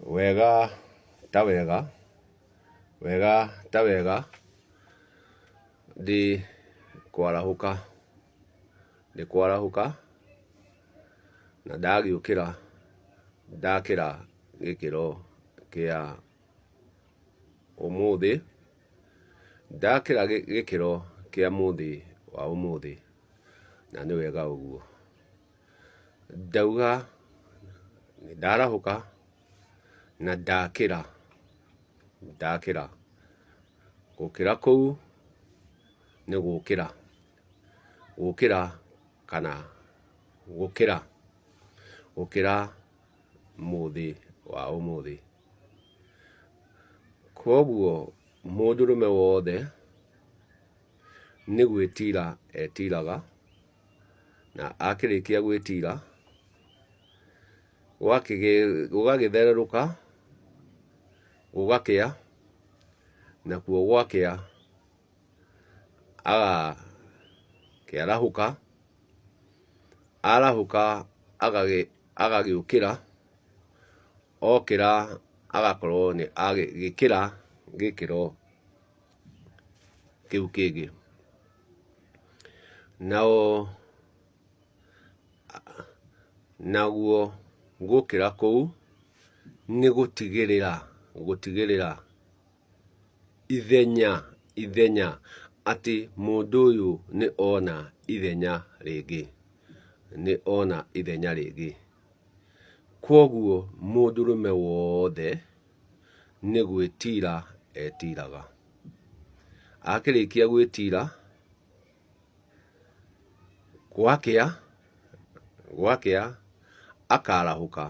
Wega ta wega, wega ta wega, ndĩ kwarahũka, ndĩ kwarahũka na ndagĩũkĩra ndakĩra gĩkĩro kĩa ũmũthĩ, ndakĩra gĩkĩro kĩa mũthĩ wa ũmũthĩ, na nĩ wega ũguo. Ndauga nĩ ndarahũka na ndakĩra, ndakĩra. Gũkĩra kũu nĩ gũkĩra, gũkĩra kana gũkĩra, gũkĩra mũthĩ wa ũmũthĩ. Koguo mũndũrũme wothe nĩ gwĩtira etiraga. Na akĩrĩkia gwĩtira, gũgagĩthererũka, gũgakĩa, nakuo gwakĩa agakĩarahũka, arahũka agagĩũkĩra, okĩra agakorwo nĩ agĩkĩra gĩkĩro kĩu kĩngĩ. Nao naguo gũkĩra kũu nĩ gũtigĩrĩra gũtigĩrĩra ithenya ithenya atĩ mũndũ ũyũ nĩ ona ithenya rĩngĩ, nĩ ona ithenya rĩngĩ. Kwoguo mũndũrũme wothe nĩ gwĩtira etiraga. Akĩrĩkia gwĩtira, gwakĩa, gwakĩa akarahũka,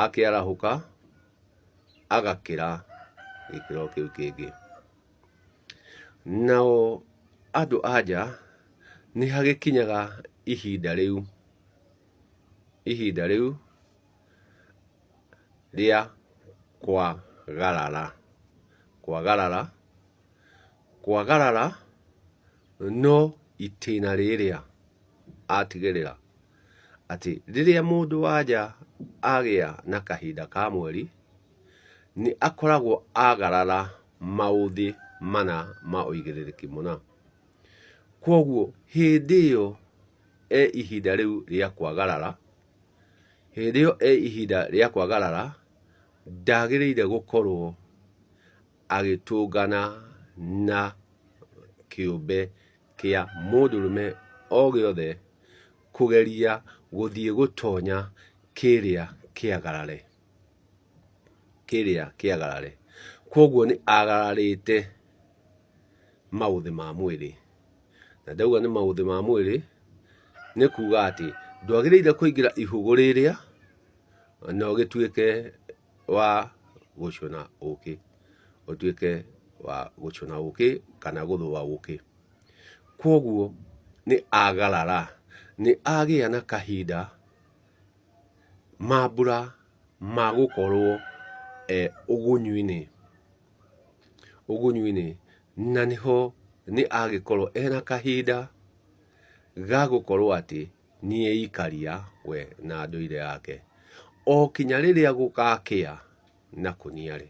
akĩarahũka agakĩra gĩkĩro kĩu kĩngĩ. Nao andũ a nja nĩ hagĩkinyaga ihinda rĩu, ihinda rĩu rĩa kwagarara, kwagarara, kwagarara no itĩna rĩrĩa atigĩrĩra atĩ rĩrĩa mũndũ wa nja agĩa na kahinda ka mweri, nĩ akoragwo agarara maũthĩ mana ma ũigĩrĩrĩki mũna. Kwoguo hĩndĩ ĩyo e ihinda rĩu rĩa kwagarara, hĩndĩ ĩyo e ihinda rĩa kwagarara, ndagĩrĩire gũkorwo agĩtũngana na kĩũmbe kĩa mũndũrũme o gĩothe kũgeria gũthiĩ gũtonya kĩrĩa kĩagarare, kĩrĩa kĩagarare. Kwoguo nĩ agararĩte maũthĩ ma mwĩrĩ. Na ndauga nĩ maũthĩ ma mwĩrĩ, nĩ kuga atĩ ndwagĩrĩire kũingĩra ihũgũ rĩrĩa na ũgĩtuĩke wa gũcũna ũkĩ, ũtuĩke wa gũcũna ũkĩ kana gũthũa ũkĩ. Kwoguo nĩ agarara, nĩ agĩa na kahinda mambura ma gũkorwo e ũgunyũ-inĩ, ũgunyũ-inĩ, na nĩho nĩ agĩkorwo ena kahinda ga gũkorwo atĩ nĩ eikaria we na ndũire yake, o kinya rĩrĩa gũgakĩa na kũniare,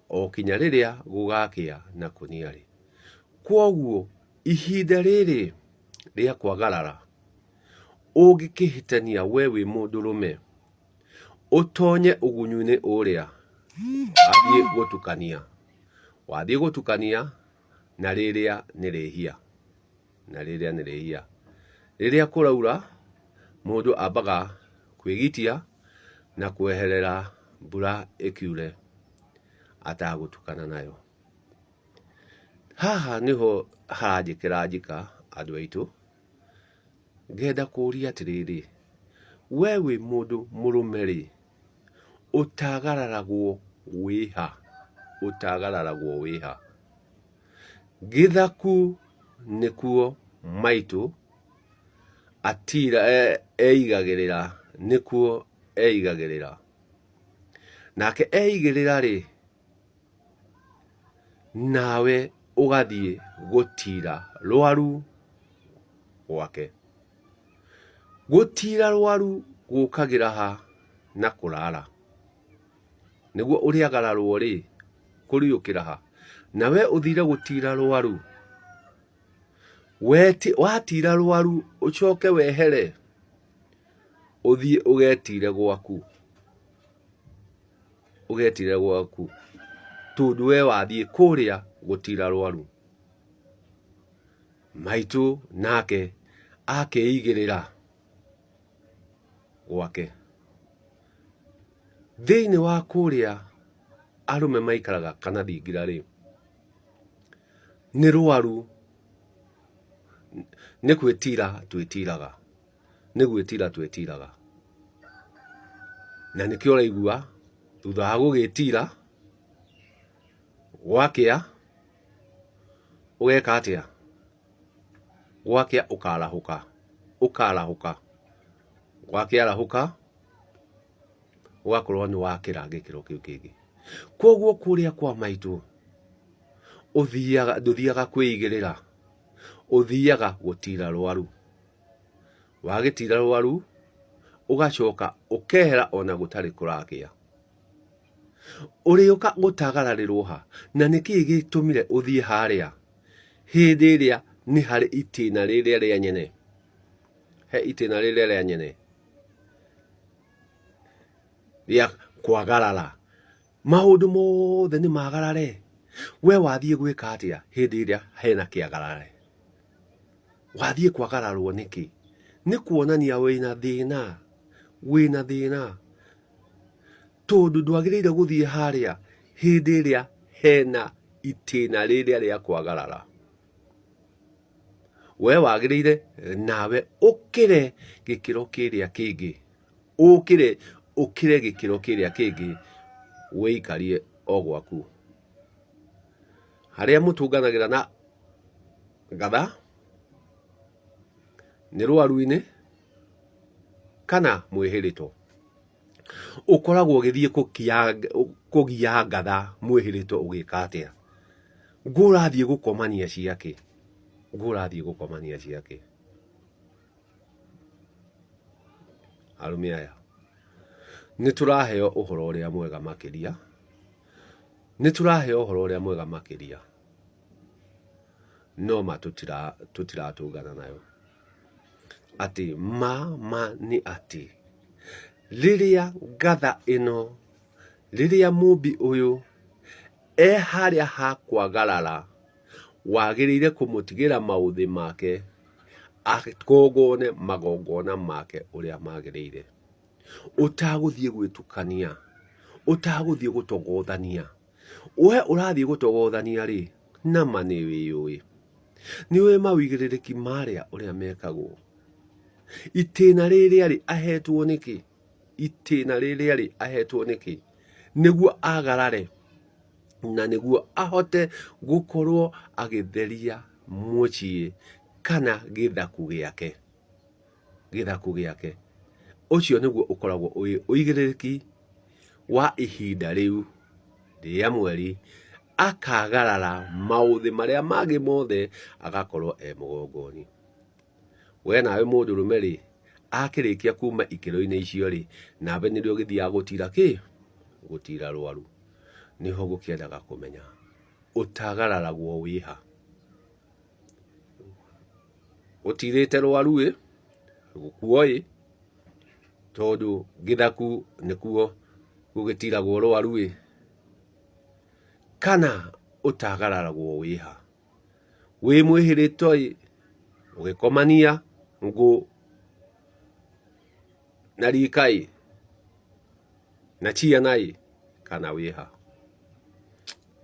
o kinya rĩrĩa gũgakĩa na kũniare. Kwoguo ihinda rĩrĩ rĩa kwagarara, ũngĩkĩhĩtania we wĩ mũndũrũme, ũtonye ũgunyũ-inĩ ũrĩa, wathiĩ gũtukania, wathiĩ gũtukania na rĩrĩa nĩ rĩhia. Na rĩrĩa nĩ rĩhia. Rĩrĩa kũraura, mũndũ ambaga kwĩgitia na kweherera mbura ĩkiure atagũtukana nayo. Haha nĩho haranjĩkĩra njika andũ aitũ, ngenda kũria atĩrĩrĩ, we wĩ mũndũ mũrũme rĩ, ũtagararagwo wĩha? Ũtagararagwo wĩha? Gĩthaku nĩkuo maitũ eigagĩrĩra, nĩkuo eigagĩrĩra. Nake eigĩrĩra rĩ, nawe ũgathiĩ gũtira rwaru gwake. Gũtira rwaru gũkagĩra ha na kũrara. Nĩguo ũrĩagararwo rĩ, kũriũkĩra ha? Na we ũthire gũtira rwaru. Watira rwaru ũcoke wehere ũthiĩ ũgetire gwaku. Ũgetire gwaku tondũ we wathiĩ kũrĩa gũtira rwaru. Maitũ nake akĩigĩrĩra gwake. Thĩinĩ wa kũrĩa arũme maikaraga kana thingira rĩ, nĩ rwaru, nĩ gwĩtira twĩtiraga, nĩ gwĩtira twĩtiraga. Na nĩkĩo ũraigua thutha wa gũgĩtira, gwakĩa ũgeka atĩa? Gwakĩa ũkarahũka, ũkarahũka, wakĩarahũka ũgakorwo nĩ wakĩra gĩkĩro kĩu kĩngĩ. Koguo kũrĩa kwa maitũ ũthiaga, ndũthiaga kwĩigĩrĩra, ũthiaga gũtira rwaru. Wagĩtira rwaru, ũgacoka ũkehera ona gũtarĩ kũrakĩa. Ũrĩũka gũtagararĩrwo ha? Na nĩkĩĩ gĩtũmire ũthiĩ harĩa hĩndĩ ĩrĩa nĩ harĩ itĩna rĩrĩa rĩa nyene? He itĩna rĩrĩa rĩa nyene rĩa kwagarara. Maũndũ mothe nĩ magarare. We wathiĩ gwĩka atĩa hĩndĩ ĩrĩa hena kĩagarare? Wathiĩ kwagararwo nĩkĩ? Nĩ kuonania wĩna thĩna, wĩna thĩna. Tondũ ndwagĩrĩire gũthiĩ harĩa hĩndĩ ĩrĩa hena itĩna rĩrĩa rĩa kwagarara. We wagĩrĩire nawe ũkĩre gĩkĩro kĩrĩa kĩngĩ, ũkĩre ũkĩre gĩkĩro kĩrĩa kĩngĩ wĩikarie o gwaku. Harĩa mũtũnganagĩra na ngatha nĩ rwaru-inĩ kana mwĩhĩrĩto. Ũkoragwo ũgĩthiĩ kũgia ngatha mwĩhĩrĩto ũgĩka atĩa? Ngũ ũrathiĩ gũkomania ciakĩ? Ngũ ũrathiĩ gũkomania ciakĩ? Arũme aya, nĩ tũraheo ũhoro ũrĩa mwega makĩria, nĩ tũraheo ũhoro ũrĩa mwega makĩria, no ma tũtiratũngana nayo. Atĩ ma ma nĩ atĩ, rĩrĩa ngatha ĩno, rĩrĩa mũmbi ũyũ e harĩa ha kwagarara, wagĩrĩire kũmũtigĩra maũthĩ make, agongone magongona make ũrĩa magĩrĩire. Ũtagũthiĩ gwĩtukania, ũtagũthiĩ gũtogothania. We ũrathiĩ gũtogothania rĩ, nama nĩ wĩyũĩ. Nĩ ũĩ mawĩigĩrĩrĩki marĩa ũrĩa mekagwo. Itĩna rĩrĩa rĩ, ahetwo nĩkĩ? Itĩna rĩrĩa rĩ, ahetwo nĩkĩ? Nĩguo agarare na nĩguo ahote gũkorwo agĩtheria mũciĩ kana gĩthaku gĩake. Gĩthaku gĩake. Ũcio nĩguo ũkoragwo wĩ ũigĩrĩrĩki wa ihinda rĩu rĩa mweri, akagarara maũthĩ marĩa mangĩ mothe agakorwo e mũgongoni. We nawe mũndũrũme rĩ, akĩrĩkia kuma ikĩro-inĩ icio rĩ, nawe nĩrĩo ũgĩthiaga gũtira kĩ? Gũtira rwaru. Nĩho ngũkĩendaga kũmenya ũtagararagwo wĩha? Ũtirĩte rwaru ĩ, gũkuo ĩ, tondũ gĩthaku nĩkuo gũgĩtiragwo rwaru ĩ, kana ũtagararagwo wĩha? Wĩ mwĩhĩrĩto ĩ, ũgĩkomania ngũ na rika ĩ, na ciana ĩ, kana wĩha?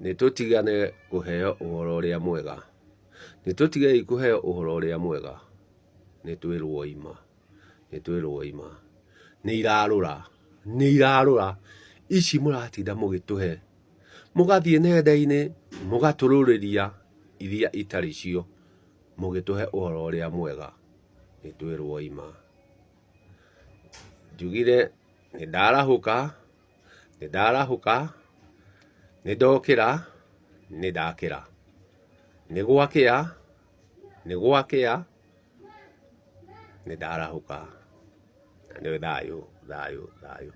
Nĩ tũtigane kũheo ũhoro ũrĩa mwega. Nĩ tũtigei kũheo ũhoro ũrĩa mwega. Nĩ twĩrwo ima. Nĩ twĩrwo ima. Nĩ irarũra. Nĩ irarũra. Ici mũratinda mũgĩtũhe. Mũgathiĩ nenda-inĩ mũgatũrũrĩria iria itarĩ cio mũgĩtũhe ũhoro ũrĩa mwega. Nĩ twĩrwo ima. Njugire nĩ ndarahũka. Nĩ ndarahũka, nĩ ndokĩra, nĩ ndakĩra. Nĩ gwakĩa, nĩ gwakĩa, nĩ ndarahũka. Na nĩ thayũ, thayũ, thayũ.